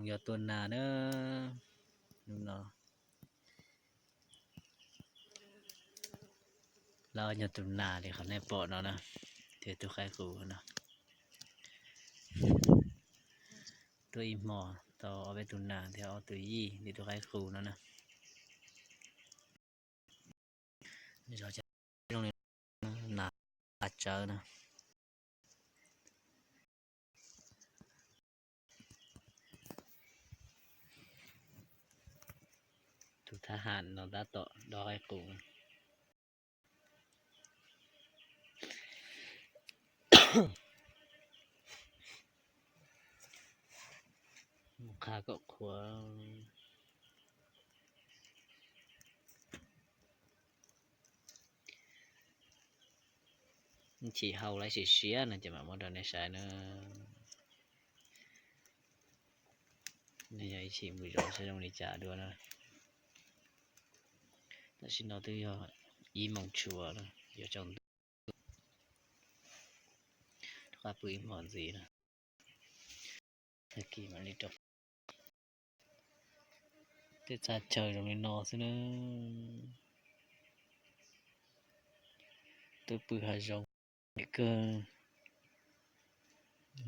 Yog tua nas na, hnub no lawv yog tus nas li qhov nej pom no na, thiab tus qaib qus no. Tuaj ib hmo tau ob peb tug nas thiab ob tug yij li tus qaib qus no na. Zoo li nas qab tsawb na. Tus thab ham no tab tom dob qaib qus. Mus qha kom qhuav. Chim hau lawv siav siav no ces mam muab rau nej saib na. Nej yog ib chim mus zov saib zoo li cas dua na. Tam sim no twb yog ib moos tshuav lawm, yuav tsaus ntuj, rov qab pw ib hmos ntxiv na. Tag kis mam li rov. Tej txaj chaw zoo li no xwb na. Twb pw hav zoov kawg,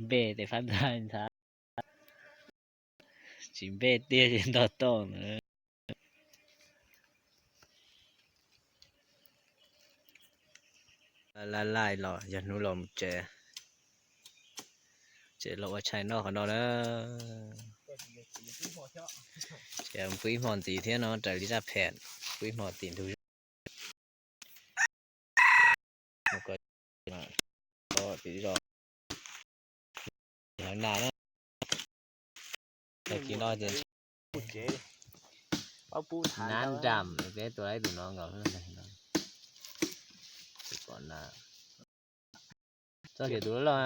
npej tes fab ntxhais ntxhab, tsis npej tiag ces ntog toj na. Laj laj los yog hnub los mus tsev, tsev los ua tshais noj qhov no na. Ces pw ib hmo ntxiv thiab no raws li zaj phem, pw ib hmo tim ntug zos. Mus ko tim zos, heev nas na. Tag kis no ces nab nram, peb tua ib tus no nkaus. Pom na, txog kiag tus loj loj.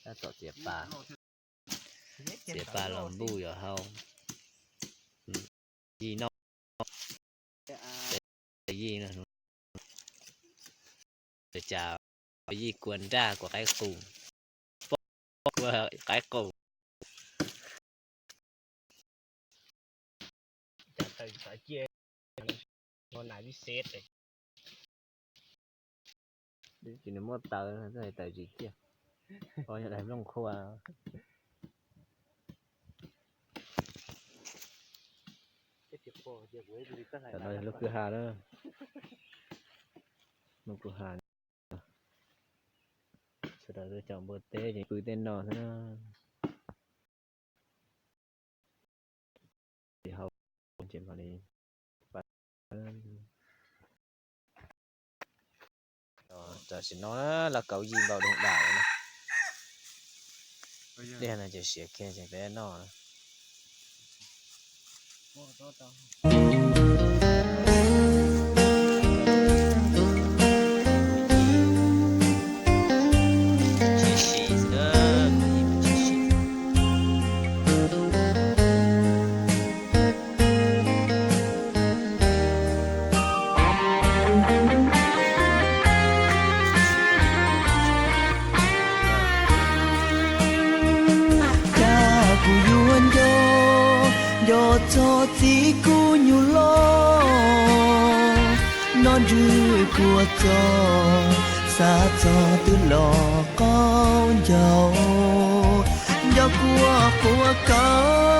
Tab tom txiav pa, txiav pa los npuj yuav hau. Yij no, yij no, cas yij kua nraj kua qaib qus, kua qaib qus. Tsis nws muab taws, hais taws tsis ciaj. O, yog daim nplooj qhua. Tam no yog lub kwj ha na, lub kwj ha. Sawv daws tuaj cov npua teb ces pw tej no xwb na. Hau ces mam li, tam sim no lawv kauv yij npau doog dam lawm na. Tiag no ces siav kiag ces peb noj. Cas kuv yuav nco, nco txog txiv kuv nyuam loj, noj ntswg kua txog, xav txog twb los qaub ncaug, nco kua quav kawg.